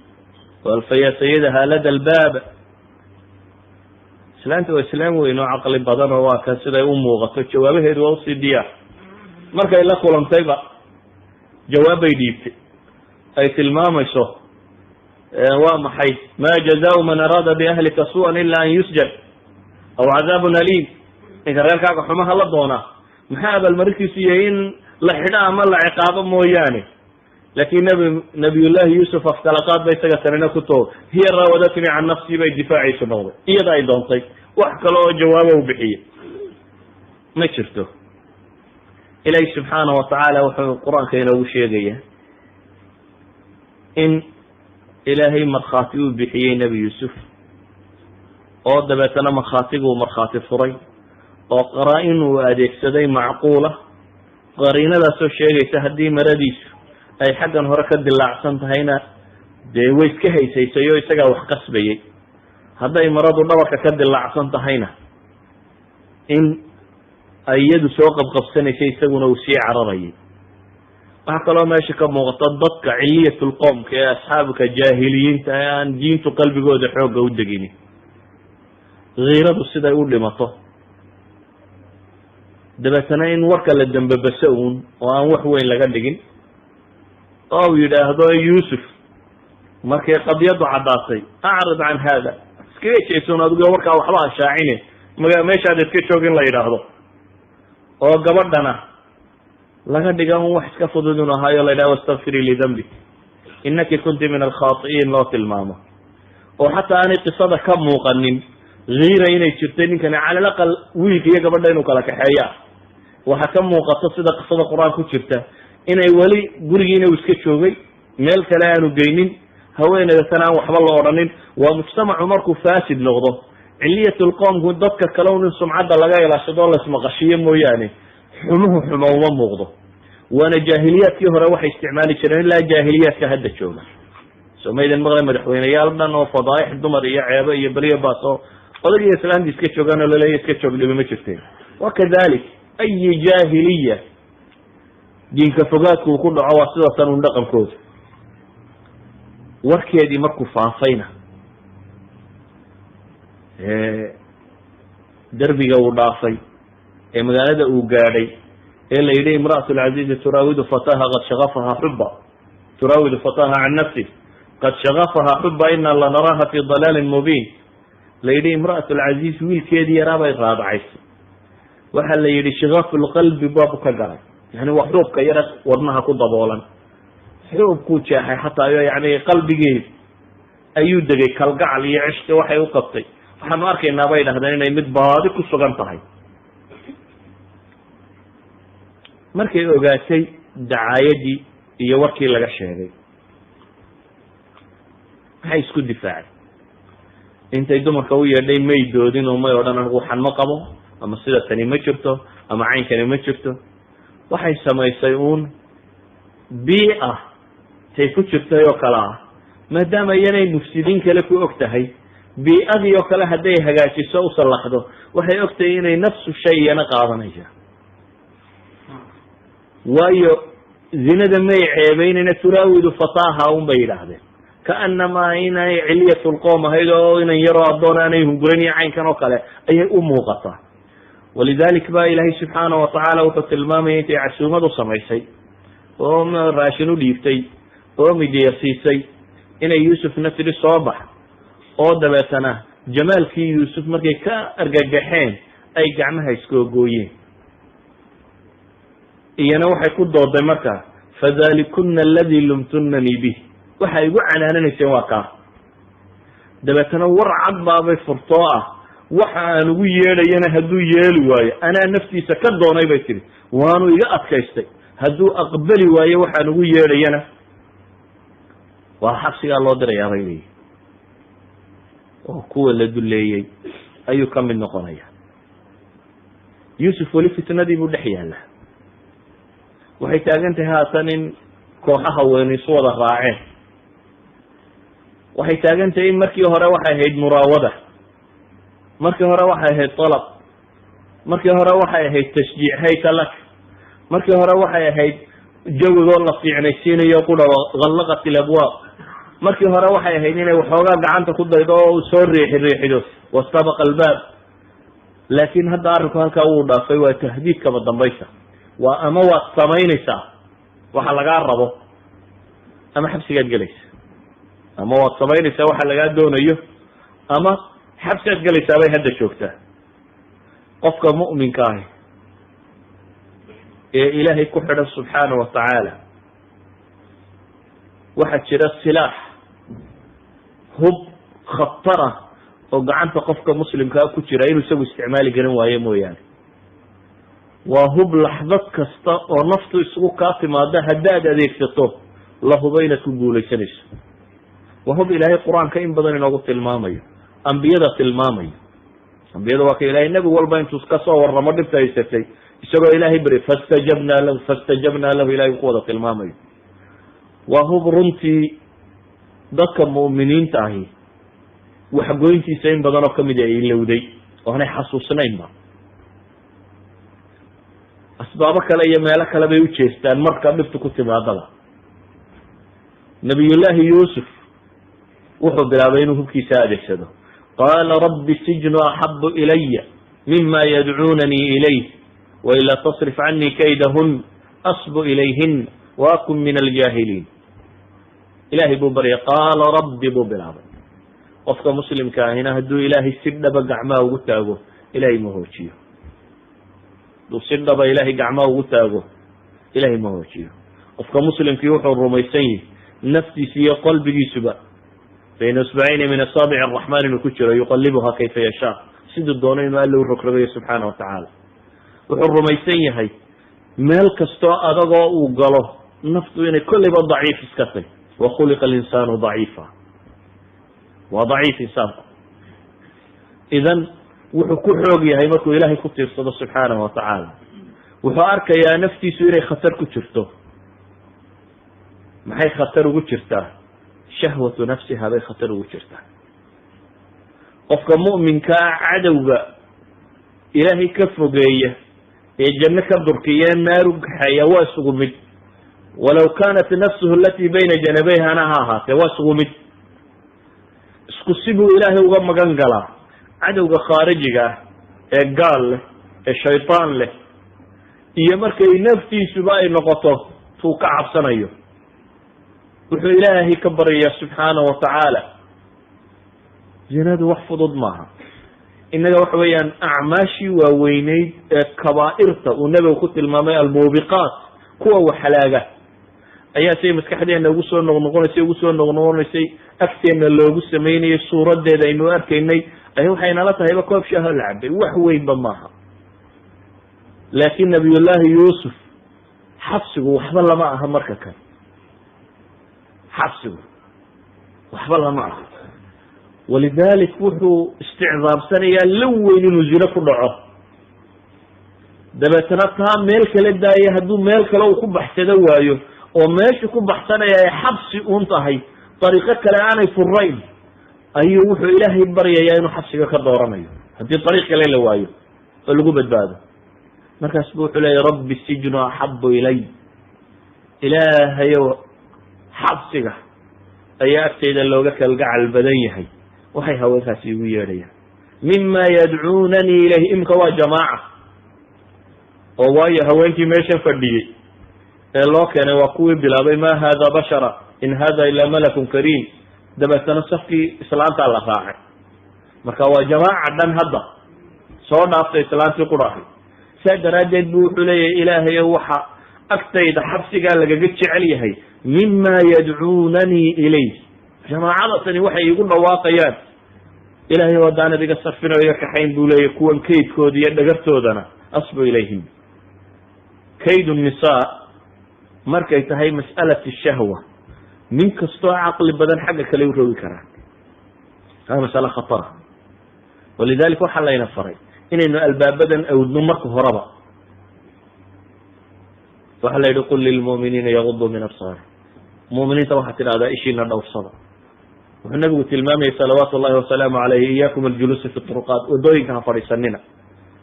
oo alfayaa sayadaha lada albaab. Islaanta waa islaam weyn oo caqli badan, oo waa kan siday u muuqato jawaabaheedu waa usii diyaar. Markay la kulantayba jawaab bay dhiibtay ay tilmaamayso waa maxay: "Ma jazaau man araada biahlika su'an ila an yusjan aw cadaabun aliim." Ninka reerkaaga xumaha la doonaa, maxaa abaalmarintiisu yahay? In la xidho ama la ciqaabo mooyaane. Laakiin Nabiyullahi Yuusuf afkalaqaad ba isaga tanina ku too "hiya raawadatnii can nafsii" bay difaaciisu noqday. Iyada ay doontay, wax kale oo jawaabo u bixiyey ma jirto. Ilaahi subxaana wa tacaala wuxuu Qur-aanka inoogu sheegaya in Ilaahay markhaati uu bixiyey Nebi Yuusuf, oo dabeetana markhaatiguu markhaati furay, oo qaraa-in uu adeegsaday macquula, qariinadaasoo sheegaysa haddii maradiisu ay xaggan hore ka dilaacsan tahayna, dee way iska haysaysay oo isagaa wax qasbayay, hadday maradu dhabarka ka dilaacsan tahayna, in ay iyadu soo qabqabsanaysay, isaguna uu sii cararayay. Waxaa kaloo meesha ka muuqata dadka ciliyatulqowmka ee asxaabka jaahiliyiinta ee aan diintu qalbigooda xoogga u deginin, kiiradu siday u dhimato, dabeetana in warka la dambabaso uun oo aan wax weyn laga dhigin, oo uu yidhaahdo Yuusuf markay qadiyadu caddaatay: "Acrid can hada, iskaga jeesoon adigo, warkaa waxba ha shaacine, maga meeshaad iska joog," in la yidhaahdo, oo gabadhana laga dhiga un wax iska fudud inu ahaayo, la yidhahdo "wastakfirii lidambik, inaki kunti min alkhaati'iin" loo tilmaamo, oo xataa aanay qisada ka muuqanin kiira inay jirtay ninkani cala alaqal wiilka iyo gabadha inuu kala kaxeeya. Waxaa ka muuqata sida qisada Qur-aan ku jirta inay weli gurigiina uu iska joogay, meel kale aanu geynin, haweeneyda tan aan waxba la odhanin. Waa mujtamacu markuu faasid noqdo, ciliyatulqowmku dadka kale un in sumcadda laga ilaashado o laismaqashiyo mooyaane, xumuhu xumo uma muuqdo. Waana jaahiliyaadkii hore waxay isticmaali jireen ilaa jaahiliyaadka hadda jooga. Soo maydin maqlay madaxweyneyaal dhan oo fadaaix dumar iyo ceebo iyo beliyo baas oo odag iyo islaanti iska joogaan oo laleeya iska joog, dhibi ma jirteen? Wa kadalik ayi jaahiliya diinka fogaadku uu ku dhaco, waa sida tan un dhaqankooda. Warkeedii markuu faafayna, derbiga uu dhaafay ee magaalada uu gaadhay, Ee la yidhi امرأة العزيز تراود فتاها قد شغفها حبا، تراود فتاها عن نفسه قد شغفها حبا إنا لنراها في ضلال مبين. La yidhi امرأة العزيز wiilkeedii yaraabay raadacaysay. Waxaa la yidhi شغف القلب baabu ka galay, yani waa xuubka yara wadnaha ku daboolan, xuubkuu jeexay xataa, yani qalbigeedi ayuu degay kalgacal iyo cishqi waxay u qabtay. Waxaanu arkaynaa, bay dhahdeen, inay mid baadi ku sugan tahay. Markay ogaatay dacaayadii iyo warkii laga sheegay, maxay isku difaacay? Intay dumarka u yeedhay may doodin oo may odhan anigu waxaan ma qabo, ama sida tani ma jirto, ama caynkani ma jirto. Waxay samaysay uun bii'a tay ku jirtay oo kale ah, maadaama iyanay mufsidiin kale ku og tahay. Bii'adii oo kale hadday hagaajiso, u sallaxdo, waxay og tahay inay نفس الشيء iyana qaadanaysa. Waayo, zinada may ceebeynayna, تراود فتاها un bay yidhaahdeen, كأنما inay علية القوم ahayd oo inan yaroo addoon aanay hunguran iyo caynkan oo kale ayay u muuqataa. ولذلك ba Ilaahay subxaana watacaala wuxuu tilmaamaya intay casuumad u samaysay oo raashin u dhiibtay oo midiya siisay, inay Yuusufna tidhi soo bax, oo dabeetana jamaalkii Yuusuf markay ka argagaxeen ay gacmaha iskoogooyeen. Iyana waxay ku dooday marka: فذلكن الذي لمتنني به, waxay igu canaananayseen waa kaa. Dabeetana war cad baabay furtoo ah: waxa aan ugu yeedhayana hadduu yeeli waayo, anaa naftiisa ka doonay, bay tihi, waanu iga adkaystay. Hadduu aqbali waayo waxaan ugu yeedhayana, waa xabsigaa loo dirayaa, bay leeyihi, oo kuwa la duleeyey ayuu ka mid noqonaya. Yuusuf weli fitnadii buu dhex yaalla. Waxay taagan tahay haatan in kooxaha haween isu wada raaceen. Waxay taagan tahay in markii hore waxay ahayd مراودة, markii hore waxay ahayd طلب, markii hore waxay ahayd تشجيع هيت لك, markii hore waxay ahayd jawigoo la fiicnaysiinayo qura, غلقت الأبواب. Markii hore waxay ahayd inay waxoogaa gacanta ku daydo oo soo riixi riixido, واستبق الباب. Laakiin hadda arrinku halkaa wuu dhaafay, waa tahdiidkaba dambaysa. Waa ama waad samaynaysaa waxa lagaa rabo, ama xabsigaad gelaysa. Ama waad samaynaysaa waxa lagaa doonayo, ama xabsigaad gelaysaa bay hadda joogtaa. Qofka mu'minka ahi ee Ilaahay ku xidhan subxaana wa tacaala, waxaa jira silaax, hub khatara oo gacanta qofka muslimkaa ku jira inuu isagu isticmaali garan waayo mooyaane. Waa hub laxdad kasta oo naftu isugu kaa timaado haddaad adeegsato, la hubo inaad ku guulaysanayso. Waa hub Ilaahay Qur-aanka in badan inoogu tilmaamayo, ambiyada tilmaamayo. Ambiyada waa ka Ilahay nebi walba intuu kasoo warramo dhibta haysatay, isagoo Ilaahay beri, فاستجبنا له، فاستجبنا له, ilahay ku wada tilmaamayo. Waa hub runtii dadka mu'miniinta ahi waxgoyntiisa in badan oo kamid ay ilowday oo aanay xasuusnaynba. Asbaabo kale iyo meelo kale bay u jeestaan marka dhibtu ku timaadaba. Nabiyullaahi Yuusuf wuxuu bilaabay inuu hubkiisa adeegsado. قال رب السجن أحب إلي مما يدعونني إليه وإلا تصرف عني كيدهن أصب إليهن وأكن من الجاهلين. Ilahay buu baryay. قال رب buu bilaabay. Qofka muslimka ahina hadduu Ilaahay si dhaba gacmaha ugu taago, Ilahay ma hoojiyo. Hadduu si dhaba Ilahay gacmaha ugu taago, Ilahay ma hoojiyo. Qofka muslimkii wuxuu rumaysan yihi naftiisa iyo qalbigiisuba بين إصبعين من أصابع الرحمن inuu ku jiro, يقلبها كيف يشاء, siduu doono inuu Alla u rogrogayo subxaana wa tacaala. Wuxuu rumaysan yahay meel kastoo adagoo uu galo, naftu inay kolleyba daciif iska tay. وخلق الإنسان ضعيفا, waa daciif insaanku. Idan wuxuu ku xoog yahay markuu Ilaahay ku tiirsado subxaanahu wa tacaala. Wuxuu arkayaa naftiisu inay khatar ku jirto. Maxay khatar ugu jirtaa? شهوة نفسها bay khatar ugu jirtaa. Qofka mu'minkaa cadowga Ilaahay ka fogeeya ee janno ka durkiya, naaru kaxeeya, waa isugu mid. ولو كانت نفسه التي بين جنبيها na ha ahaatee, waa isugu mid, isku sibuu Ilaahay uga magan galaa cadowga khaarijiga ah ee gaal leh ee shaytaan leh. Iyo markay naftiisuba ay noqoto tuu ka cabsanayo, wuxuu Ilaahay ka baryayaa subxaana wa tacaala. Zinadu wax fudud maaha. Innaga waxa weeyaan acmaashii waaweyneyd ee kabaa'irta uu Nebigu ku tilmaamay almuubiqaat, kuwa waxalaaga, ayaa say maskaxdeena ugu soo noqnoqonaysay, ugu soo noqnoqonaysay, agteenna loogu samaynayay, suuradeeda aynu arkaynay, ayaa waxay nala tahayba koob shaaho la cabay, wax weynba maaha. Laakiin Nabiyullaahi Yuusuf xabsigu waxba lama aha. Marka kan xabsigu waxba lama aha. Walidalik wuxuu isticdaamsanayaa la weyn inuu zino ku dhaco. Dabeetana taa meel kale daaya, hadduu meel kale uu ku baxsado waayo, oo meeshu ku baxsanaya ay xabsi uun tahay, dariiqo kale aanay furayn, ayuu wuxuu Ilaahay baryayaa inuu xabsiga ka dooranayo haddii dariiq kale la waayo oo lagu badbaado. Markaas bu wuxuu leeya: "رب السجن أحب إلي." Ilaahayow, xabsiga ayaa agtayda looga kalgacal badan yahay waxay haweenkaasi igu yeedhayaan. مما يدعونني إليه. Imika waa jamaaca oo waayo haweenkii meeshan fadhiyey ee loo keenay waa kuwii bilaabay "ما هذا بشرا إن هذا إلا ملك كريم". Dabeetana safkii islaantaa la raacay. Marka waa jamaaca dhan hadda soo dhaaftay islaantii qurahay. Saa daraaddeed bu wuxuu leeyahay: "Ilaahayo, waxa agtayda xabsigaa lagaga jecel yahay مما يدعونني إليه", jamaacada tani waxay iigu dhawaaqayaan. Ilahay haddaanad iga sarfin oo iga kaxayn, buu leeyahy, kuwan kaydkooda iyo dhagartoodana أصب إليهم. كيد النساء markay tahay mas'alat shahwa, nin kastoo caqli badan xagga kale u rogi karaan. Waa masale khatara. Walidalik waxaa layna faray inaynu albaabadan awdno marka horeba. Waxaa la yidhi: "قل للمؤمنين يغضوا من أبصارهم." Muminiinta waxaa tidhahdaa: ishiina dhowrsada. Wuxuu Nabigu tilmaamayay salawaatu llahi wasalaamu alayh: "إياكم الجلوس في الطرقات", wadooyinka ha fadhiisanina.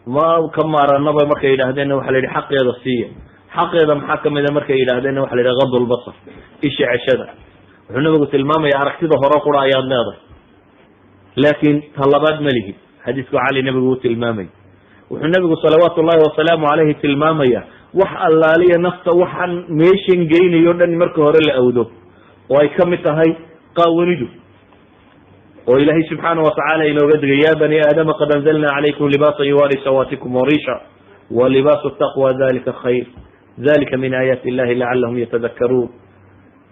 Ma ka maaranaba markay yidhaahdeenna, waxa la yidhi: xaqeeda siiya. Xaqeeda maxaa kamida markay yidhaahdeenna, waxa la yidhi: غض البصر, isha ceshada. Wuxuu Nabigu tilmaamaya aragtida hore qura ayaad leedahay, laakiin ta labaad ma lihid. Xadiisku Cali Nabigu u tilmaamay. Wuxuu Nabigu salawaatu llahi wasalaamu alayhi tilmaamaya wax allaaliya nafta waxaan meeshan geynayo o dhan marka hore la awdo, oo ay kamid tahay qaawanidu, oo Ilaahay subxaana watacaala inooga digay: "يا بني آدم قد أنزلنا عليكم لباسا يواري سوآتكم وريشا ولباس التقوى ذلك خير ذلك من آيات الله لعلهم يتذكرون".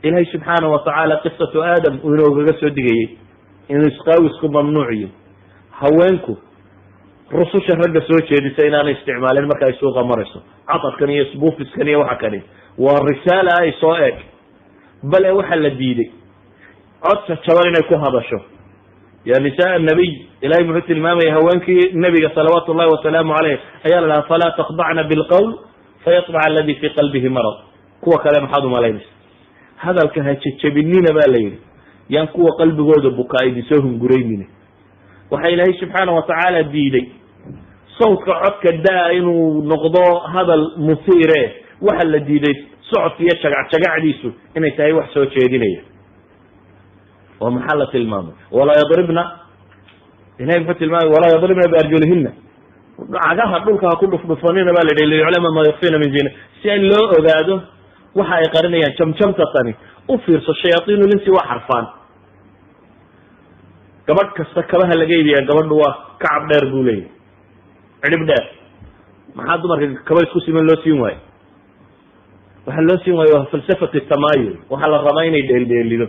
Ilahay subxaana watacaala qisatu Aadam uu inoogaga soo digayey inuu isqaawisku mamnuuciyo. Haweenku rususha ragga soo jeedisa inaanay isticmaalin marka ay suuqa marayso catarkan iyo isbuufiskan iyo waxa kani waa risaala ay soo eeg. Bale waxaa la diiday codka jaban inay ku hadasho. يا نساء النبي, Ilahay muxuu tilmaamaya? Haweenkii Nebiga salawaatu llahi wasalaamu caleyh ayaa la dhaha: "فلا تخضعن بالقول فيطمع الذي في قلبه مرض". Kuwa kale maxaad umalaynaysa? Hadalka ha jejebinina ba la yidhi, yaan kuwa qalbigooda bukaa idinsoo hunguraynina. Waxaa Ilaahay subxaana watacaala diiday sawdka, codka daa inuu noqdo hadal musiire. Waxa la diiday socodka iyo jagac jagacdiisu inay tahay wax soo jeedinaya. Oo maxaa la tilmaamay? ولا يضربن. Ilahay muxuu tilmaamay? ولا يضربن بأرجلهن, cagaha dhulka ha ku dhufdhufanina ba la yidhi. ليعلم ما يخفين من زينة, si ay loo ogaado waxa ay qarinayaan. Jamjamta tani u fiirso, شياطين الإنس waa xarfaan. Gabadh kasta kabaha laga iibiyaa, gabadhu waa kacab dheer buu leeyahy, cidhib dheer. Maxaa dumarka kaba isku siman loo siin waayo? Waxaa loo siin waayo waa فلسفة التمايل. Waxaa la rabaa inay dheeldheelido,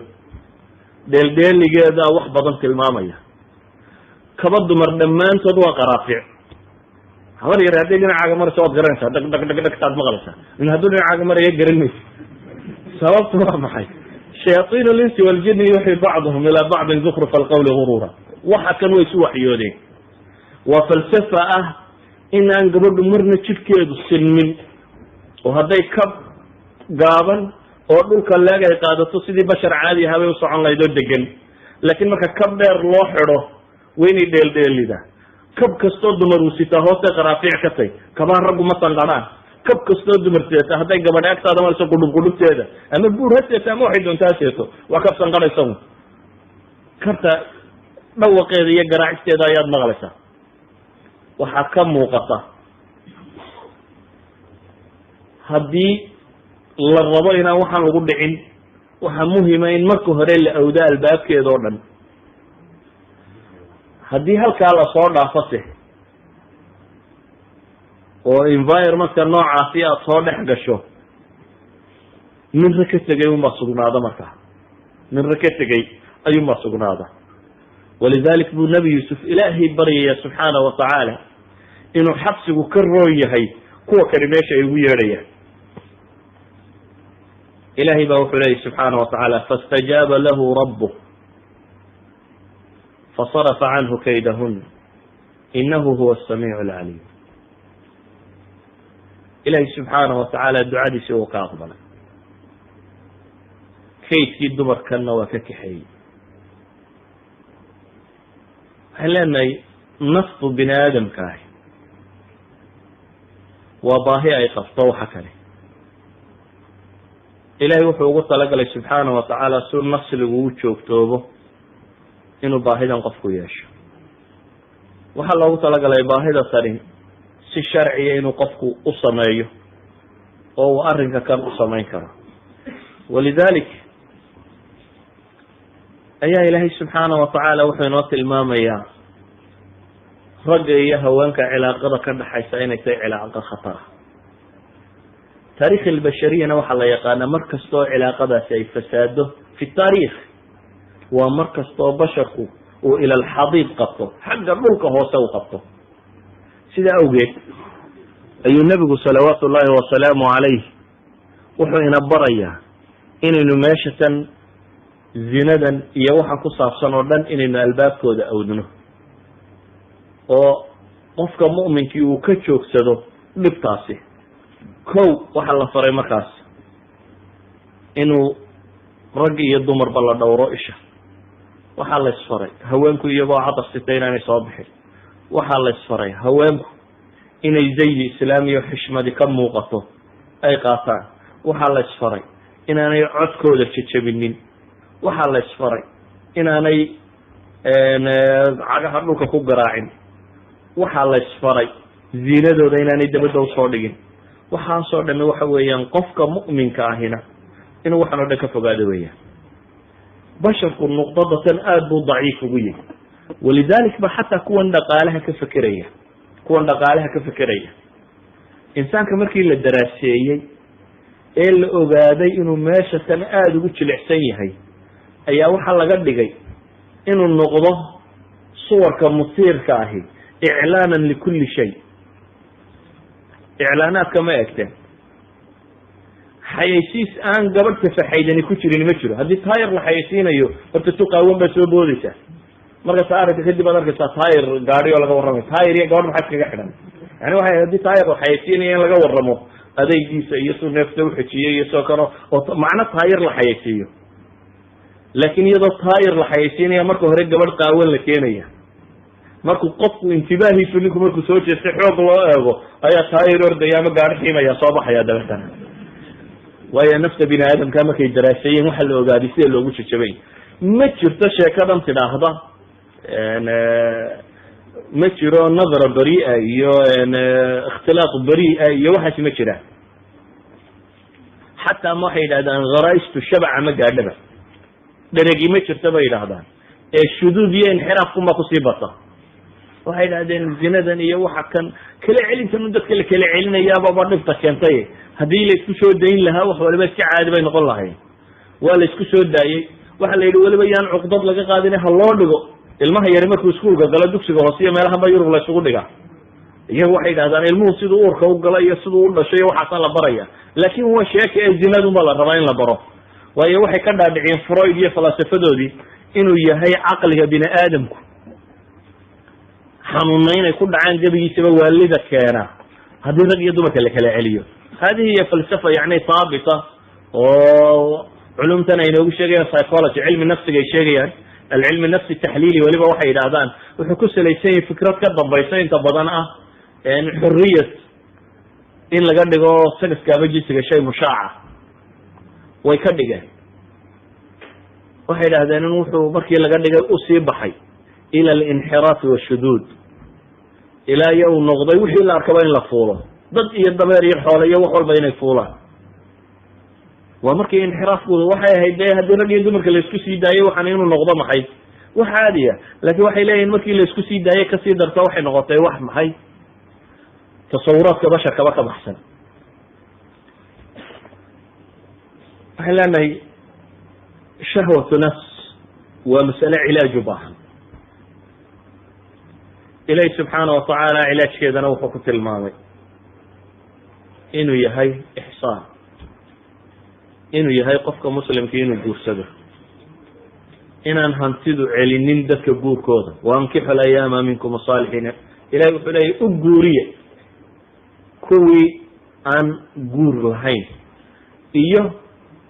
dheeldheeligeeda wax badan tilmaamaya. Kaba dumar dhammaantood waa qaraafic. Habar yar hadday dhinacaaga marayso waad garanaysaa, dhag dhag dhag dhagtaad maqlaysaa. In hadduu dhinacaaga maraya garan maysa. Sababtu waa maxay? شياطين الإنس والجن يوحي بعضهم إلى بعض زخرف القول غرورا. Waxa kan way isu waxyoodeen. Waa falsafa ah in aan gabadhu marna jidhkeedu silmin, oo hadday ka gaaban oo dhulka leeg ay qaadato, sidii bashar caadi ahaa bay usocon lahayd oo degan. Laakiin marka kab dheer loo xidho, waa inay dheeldheelidaa. Kab kastoo dumar uu sitaa hoose qaraafiic ka tay. Kabaha raggu ma sanqadhaan. Kab kastoo dumar seeta, hadday gabadha agtaada marayso, qudhub qudhubteeda ama buur ha seeto ama waxay doonta ha seeto, waa kab sanqadhaysa. Kabta dhawaqeeda iyo garaacisteeda ayaad maqlaysaa. Waxaa ka muuqata Haddii la rabo inaan waxaan lagu dhicin, waxaa muhima in marka hore la awdo albaabkeeda oo dhan. Haddii halkaa lasoo dhaafase oo environmentka noocaasi aada soo dhex gasho, ninra ka tegay unbaa sugnaada. Markaa ninra ka tegay ayuunbaa sugnaada. ولذلك buu Nebi Yuusuf Ilaahay baryaya subxaana wa tacaala inuu xabsigu ka roon yahay kuwa kani meesha ay ugu yeedhayaan. Ilahay baa wuxuu leeyay subxaana wa tacaala: فاستجاب له ربه فصرف عنه كيدهن إنه هو السميع العليم. Ilahay subxaana wa tacaala ducadiisi uu ka aqbalay, kaydkii dumarkanna waa ka kaxeeyey. Waxaan leenahay, naftu bini aadamka ahi waa baahi ay qabto. Waxa kale Ilahay wuxuu ugu talagalay subxaana wa tacaala si nasligu u joogtoobo inuu baahidan qofku yeesho. Waxaa loogu talagalay baahida tani si sharciya inuu qofku u sameeyo oo uu arrinka kan u samayn karo. ولذلك ayaa Ilaahay subxaana wa tacaala wuxuu inoo tilmaamayaa ragga iyo haweenka cilaaqada ka dhaxaysa inay tahay cilaaqo khatara. تاريخ البشرية na waxaa la yaqaanaa mar kasta oo cilaaqadaasi ay fasaado في التاريخ, waa mar kasta oo basharku uu إلى الحضيض qabto, xagga dhulka hoose u qabto. Sidaa awgeed ayuu Nebigu صلوات الله وسلامه عليه wuxuu ina barayaa inaynu meesha tan zinadan iyo waxa ku saabsan oo dhan inaynu albaabkooda awdno, oo qofka mu'minkii uu ka joogsado dhibtaasi. Kow, waxaa la faray markaas inuu rag iyo dumarba la dhowro isha. Waxaa la isfaray haweenku iyagoo cadar sita inaanay soo bixin. Waxaa la isfaray haweenku inay zayi islaamiya xishmadi ka muuqato ay qaataan. Waxaa la isfaray inaanay codkooda jejebinin. Waxaa la isfaray inaanay cagaha dhulka ku garaacin. Waxaa la isfaray ziinadooda inaanay dabadda usoo dhigin. Waxaasoo dhami waxa weeyaan qofka mu'minka ahina inuu waxaan o dhan ka fogaado weeyaan. Basharku nuqdada tan aada buu daciif ugu yihi. ولذلك ba xataa kuwan dhaqaalaha ka fekeraya, insaanka markii la daraaseeyey ee la ogaaday inuu meesha tan aada ugu jilicsan yahay, ayaa waxaa laga dhigay inuu noqdo suwarka musiirka ahi إعلانا لكل شيء. Iclaanaadka ma egteen? Xayeysiis aan gabadh tafaxaydani ku jirin ma jiro. Haddii taayir la xayeysiinayo, horta tuqaawan baa soo boodeysaa. Markaas aragta kadib aad arkaysaa taayir gaadi oo laga warramay. Taayir iyo gabadh maxaa iskaga xidhan? Yani waxay haddii taayir la xayeysiinayo in laga warramo adeegiisa iyo suu neefta uxejiyey iyo sidoo kale oo macno taayir la xayeysiiyo. Laakiin iyadoo taayir la xayeysiinaya, marka hore gabadh qaawan la keenaya. Markuu qofku intibaahiisu, ninku markuu soo jeestay, xoog loo eego, ayaa taayir ordaya ama gaadhi xiimaya soo baxaya dabeetana. Waayo, nafta bini aadamka markay daraaseeyeen, waxaa la ogaaday sida loogu jajabay. Ma jirto sheekadan tidhaahda ma jiro نظرة بريئة iyo اختلاط بريئة iyo waxaasi ma jiraan. Xataa ma waxay yidhahdaan gharaa'istu shabaca ma gaadhaba, dheregi ma jirto bay yidhahdaan, ee shuduud iyo inxiraafkunbaa kusii bata. Waxay yidhahdeen zinadan iyo waxa kan kala celintan dadka la kala celinayaababa dhibta keentay. Haddii la isku soo dayn lahaa, wax waliba iska caadi bay noqon lahayn. Waa la isku soo daayey. Waxa la yidhi weliba yaan cuqdad laga qaadin, ha loo dhigo ilmaha yari markuu iskuulka galo, dugsiga hoose iyo meelaha ba Yurub la isugu dhigaa. Iyagu waxay yidhahdaan ilmuhu siduu uurka u galo iyo siduu u dhashay iyo waxaasaa la baraya, laakin waa sheeka ee zinadunba la rabaa in la baro. Waayo, waxay ka dhaadhiciyeen Freud iyo falaasafadoodii inuu yahay caqliga bini aadamku xanuunna inay ku dhacaan gebigiisaba waalida keena haddii rag iyo dumarka la kala celiyo. هذه هي فلسفة يعني ثابتة oo culumtan ay noogu sheegayaan, psychology, cilmi nafsiga ay sheegayaan, العلم النفسي التحليلي. Weliba waxay yidhahdaan wuxuu ku salaysan yahay fikrad ka dambaysa inta badan ah xuriyat in laga dhigo sagaska ama jinsiga shay mushaaca. Way ka dhigeen. Waxay yidhahdeen in wuxuu markii laga dhigay usii baxay إلى الانحراف والشذوذ, ilaa iyo uu noqday wixii la arkaba in la fuulo. Dad iyo dameer iyo xoole iyo wax walba inay fuulaan waa markii inxiraafkooda waxay ahayd. Dee haddii rag iyo dumarka laisku sii daayay, waxaan inuu noqdo maxay? Wax caadiya. Laakiin waxay leeyihin markii laisku sii daayay kasii darto, waxay noqotay wax maxay tasawuraadka basharkaba ka baxsan. Waxaan leenahay shahwatu nafs waa masale cilaaj u baahan. Ilahi subxaana watacaala cilaajkeedana wuxuu ku tilmaamay inuu yahay ixsaan, inuu yahay qofka muslimka inuu guursado, inaan hantidu celinin dadka guurkooda. Waankixu layaama minkum asaalixiina, ilahay wuxuu leeyay u guuriya kuwii aan guur lahayn iyo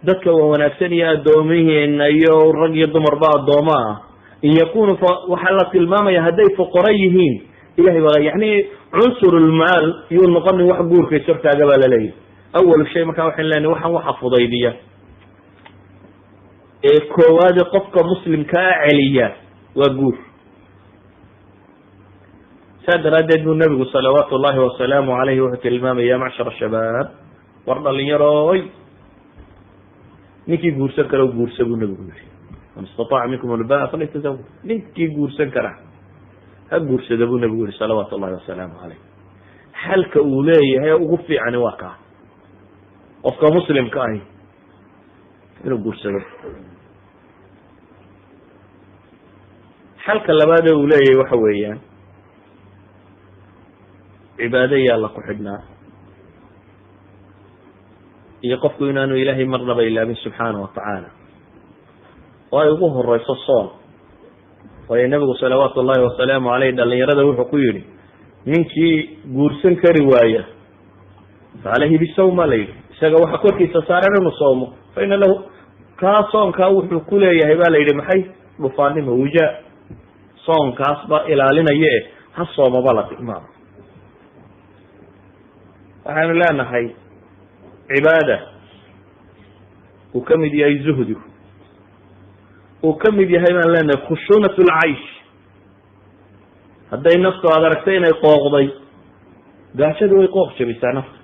dadka wanaagsan iyo addoomihiina iyo rag iyo dumarba addooma ah. In yakunu, waxaa la tilmaamaya hadday fuqaro yihiin, ilahay baa yani cunsurulmaal yuu noqonin wax guurka is hortaaga baa laleeyahy. Awal shay markaa waxaynu leenahay, waxaan waxa fudaydiya ee koowaade qofka muslimkaa celiya waa guur. Saa daraaddeed buu nabigu salawaatu llahi wasalaamu alayhi wuxuu tilmaamaya: macshar shabaab, war dhalinyaroy, ninkii guursan kara guursa buu nabigu yihi. Man istataaca minkum albaa falyatazawaj, ninkii guursan kara ha guursada buu nabigu yihi salawaatu llahi wasalaamu calayh. Xalka uu leeyahay ugu fiicani waa kaa, qofka muslimka ahi inuu guursado. Xalka labaade uu leeyahay waxa weeyaan cibaado yaa la ku xidhnaa iyo qofku inaanu ilaahay marnaba ilaabin subxaana wa tacaala, oo ay ugu horeyso soon. Waayo nebigu salawaatu ullahi wasalaamu caleyh dhalinyarada wuxuu ku yidhi: ninkii guursan kari waaya, fa caleyhi bisawm baa la yidhi, isaga waxa korkiisa saaran inuu soomo. Fa ina lahu, kaa soonkaa wuxuu ku leeyahay ba la yidhi maxay? Dhufaanimo wijaa. Soonkaas baa ilaalinaya e ha soomaba la tilmaamo. Waxaynu leenahay cibaada uu ka mid yahay zuhdigu, uu ka mid yahay baan leenahay khushuunat lcaysh. Hadday naftu aad aragtay inay qooqday, gaajadu way qooq jabisaa nafta.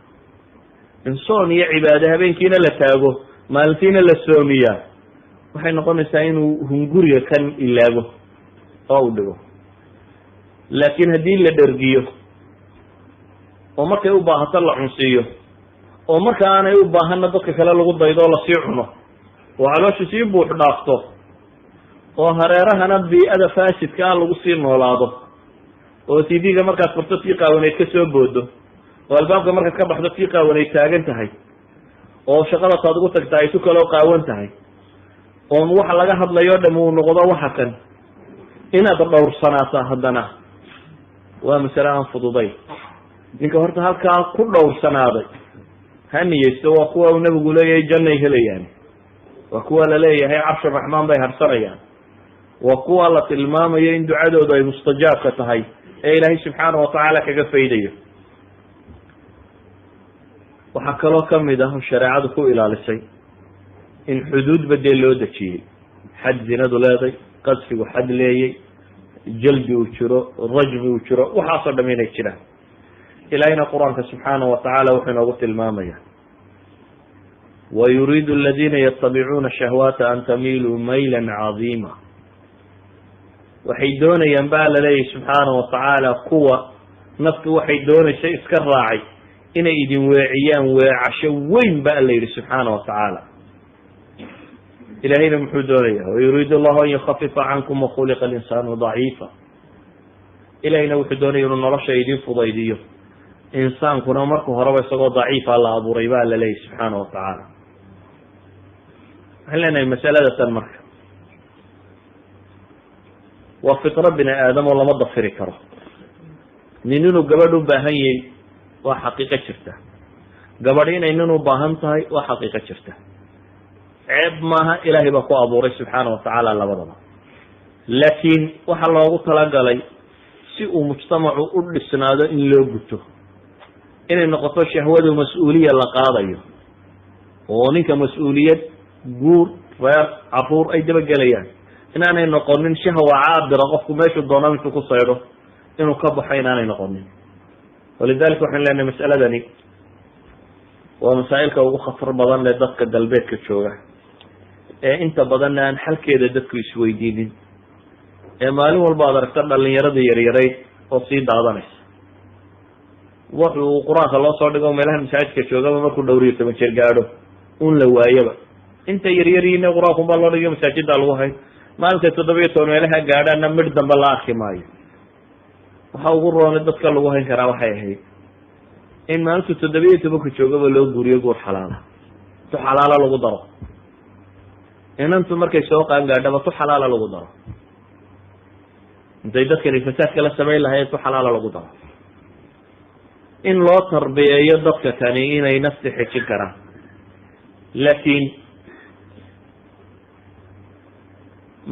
In soon iyo cibaade habeenkiina la taago, maalintiina la soomiyaa, waxay noqonaysaa inuu hunguriga kan ilaago oo u dhigo. Laakiin haddii la dhergiyo oo markay u baahato la cunsiiyo, oo marka aanay u baahanna dadka kale lagu daydo oo lasii cuno, oo calooshu sii buux dhaafto, oo hareerahana bii'ada faasidka ah lagu sii noolaado, oo TV-ga markaad furto tii qaawanayd ka soo boodo, oo albaabka markaad ka baxdo tii qaawanayd taagan tahay, oo shaqada taad ugu tagta ay tu kaloo qaawan tahay, oon waxa laga hadlayo dham uu noqdo waxa kan, inaad dhowrsanaataa haddana waa masale aan fududayn. Ninka horta halkaa ku dhowrsanaaday ha niyeysto, waa kuwa uu nabigu leeyahay jannay helayaan, waa kuwa laleeyahay carshuraxmaan bay harsanayaan, waa kuwa la tilmaamayo in ducadoodu ay mustajaabka tahay ee ilaahay subxaana watacaala kaga faydayo. Waxaa kaloo kamid ah shareecadu ku ilaalisay in xuduudba dee loo dejiyey, xad zinadu leeday, qadfigu xad leeyey, jaldi uu jiro, rajmi uu jiro, waxaasoo dham inay jiraan. Ilaahayna Qur-aanka subxaana wa tacaala wuxuu inoogu tilmaamaya: wayuriidu aladiina yatabicuuna shahwaata an tamiluu mayla cadiima. Waxay doonayaan ba la leeyahy subxaana wa tacaala kuwa naftu waxay doonaysa iska raacay inay idin weeciyaan weecasho weyn ba alla yidhi subxaana wa tacaala. Ilahayna muxuu doonaya? Wayuriidu allahu an yukhafifa cankum wakhuliqa alinsaanu daciifa. Ilahayna wuxuu doonaya inuu nolosha idin fudaydiyo, insaankuna marka horeba isagoo daciifa la abuuray ba la leeyahy subxaana wa tacaala. Waxaan leenahay masalada tan marka waa fitro bini aadam oo lama dafiri karo. Nin inuu gabadh u baahan yahay waa xaqiiqo jirta, gabadh inay nin u baahan tahay waa xaqiiqo jirta. Ceeb maaha, ilaahay baa ku abuuray subxaana wa tacaala labadaba. Laakiin waxaa loogu talagalay si uu mujtamacu u dhisnaado in loo guto, inay noqoto shahwadu mas-uuliya la qaadayo, oo ninka mas-uuliyad guur, reer, caruur ay dabagelayaan, inaanay noqonin shahwa caabira, qofku meeshuu doono intuu ku saydho inuu ka baxo inaanay noqonin. Walidalika waxaan leenahay, mas'aladani waa masaa'ilka ugu khatar badan leh dadka galbeedka jooga, ee inta badanna aan xalkeeda dadku isweydiinin, ee maalin walba ad aragta dhalinyarada yaryarayd oo sii daadanaysa. Wuxuu Qur-aanka loo soo dhigo meelaha masaajidka joogaba, markuu 15 jeer gaadho un la waayaba. Inta yaryariina Qur-aankun baa loo dhigayo, masaajida lagu hayn. Maalinta 17 meelaha gaadhaana midh dambe la arki maayo. Waxa ugu roona dadka lagu hayn karaa waxay ahayd in maalintu 17-ka joogaba loo guuriyo guur xalaala, tu xalaala lagu daro. Inantu markay soo qaangaadhaba tu xalaala lagu daro. Intay dadkani fasaadka la samayn lahayen, tu xalaala lagu daro. In loo tarbiyeeyo dadka kani inay nafti xejin karaan. Laakiin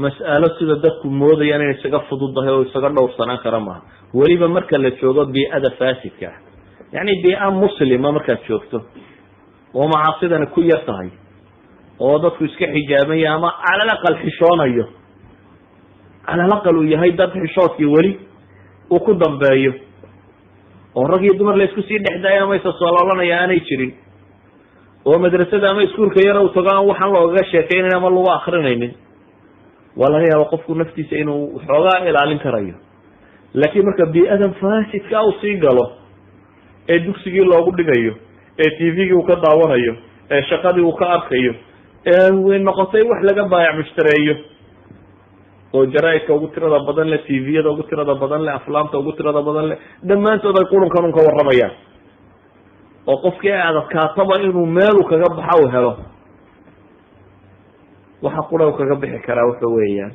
mas'alo sida dadku moodayaan inay isaga fududahay oo isaga dhowrsanaan kara maaha, weliba marka la joogo bii'ada faasidka ah. Yacni bii'a muslima markaad joogto oo macaasidani ku yar tahay oo dadku iska xijaabanya ama calal aqal xishoonayo, calal aqal uu yahay dad xishoodkii weli uu ku dambeeyo, oo rag iyo dumar la isku sii dhex daayo ama isa soloolanaya aanay jirin, oo madrasada ama iskuulka yar uu tago aan waxaan loogaga sheekaynayn ama lagu akrinaynin, waa laga yaaba qofku naftiisa inuu xoogaa ilaalin karayo. Laakiin marka bii'adan faasidka uu sii galo, ee dugsigii loogu dhigayo, ee TV-gii uu ka daawanayo, ee shaqadii uu ka arkayo, ee noqotay wax laga baayac mushtareeyo, oo jaraaidka ugu tirada badan leh, TV-yada ugu tirada badan leh, aflaamta ugu tirada badan leh, dhammaantood ay qurunkan un ka warramayaan, oo qofkii ay adadkaataba inuu meelu kaga baxa u helo, waxa qura u kaga bixi karaa waxa weeyaan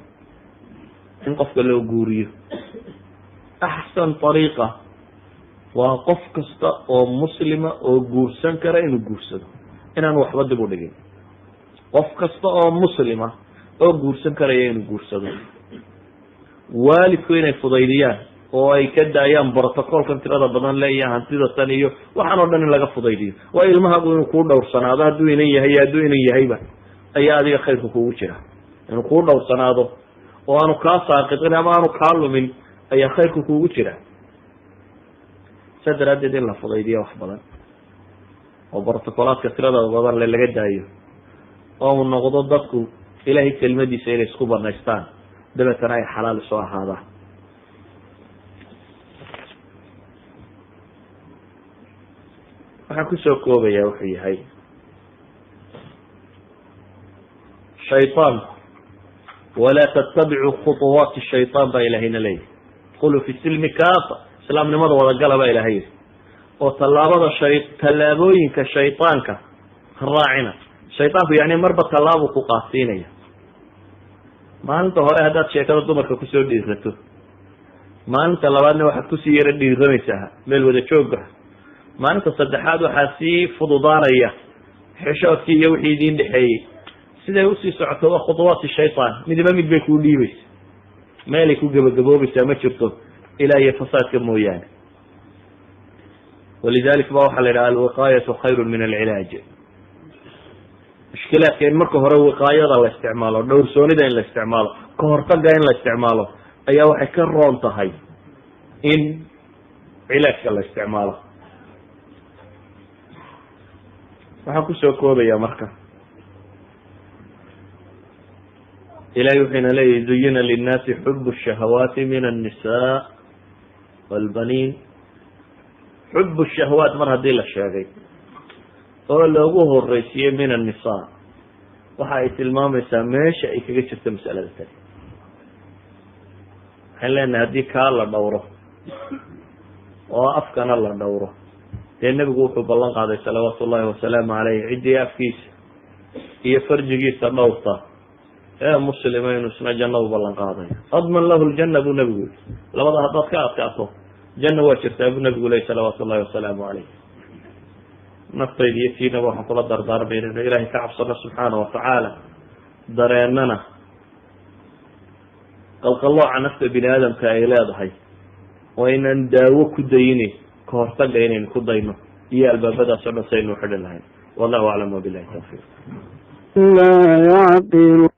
in qofka loo guuriyo. Axsan ariiqa waa qof kasta oo muslima oo guursan kara inuu guursado, inaan waxba dib u dhigin. Qof kasta oo muslima oo guursan karaya inuu guursado. Waalidku inay fudaydiyaan oo ay ka daayaan protocolkan tirada badan le iyo hantida tan iyo waxaan o dhan in laga fudaydiyo. Waa ilmahagu inuu kuu dhowrsanaado, hadduu inan yahay iyo hadduu inan yahayba, ayaa adiga khayrka kugu jira. Inuu kuu dhowrsanaado oo aanu kaa saaqitin ama aanu kaa lumin ayaa khayrka kugu jira. Saa daraaddeed in la fudaydiyo wax badan oo protocolaadka tirada badan le laga daayo, oo uu noqdo dadku Ilahay kelmadiisa inay isku banaystaan, dabeetana ay xalaal isoo ahaadaan. Waxaan kusoo koobaya wuxuu yahay shayطaanku, walaa tattabicuu khuطuwaati shayطaan baa ilahayna leeyahy. Dkhuluu fi silmi kaafa, islaamnimada wadagala baa ilahay yihi, oo tallaabada shay tallaabooyinka shayطaanka raacina. Shayطaanku yani marba tallaabuu ku qaadsiinaya. Maalinta hore haddaad sheekada dumarka kusoo dhiirato, maalinta labaadna waxaad kusii yaro dhiiranaysaa meel wada jooga. Maalinta saddexaad waxaa sii fududaanaya xishoodkii iyo wixii idiin dhexeeyey. Siday usii socoto waa khuطuwaati shayطaan, midiba mid bay kuu dhiibaysa, meelay ku gebagaboobaysaa ma jirto ilaa iyo fasaadka mooyaane. Walidalik ba waxaa la yidhaha alwiqaayatu khayru min alcilaaj. Mushkilaadka in marka hore wiqaayada la isticmaalo, dhowrsoonida in la isticmaalo, kahortaga in la isticmaalo, ayaa waxay ka roon tahay in cilaajka la isticmaalo. Waxaan kusoo koobaya marka, Ilahay wuxuyna leeyahy: zuyina linnaasi xub الshahawaati min الnisa wاlbaniin. Xub الshahwaat mar haddii la sheegay oo loogu horeysiiyey min الnisa, waxa ay tilmaamaysaa meesha ay kaga jirto masalada tani. Waxaan leenahay, haddii kaa la dhowro oo afkana la dhowro, dee nebigu wuxuu ballan qaaday salawaatu ullahi wasalaamu caleyh ciddii afkiisa iyo farjigiisa dhowrta ee muslima inuu isna janno u ballan qaadayo. Adman lahu ljanna, buu nebigu yihi. Labada haddaad ka adkaato, janna waa jirtaa, buu nebigu ley salawaatu ullahi wasalaamu caleyh. Naftayda iyo tiinaba waxaan kula dardaarmay inaynu Ilaahay ka cabsano subxaana watacaala, dareennana qalqalooca nafta bini aadamka ay leedahay, oo inaan daawo ku dayini, ka hortaga inaynu ku dayno iyo albaabadaas o dhan saynu xidhi lahayn. Wallahu aclam, wabilahi tawfiiq. لا يعقل.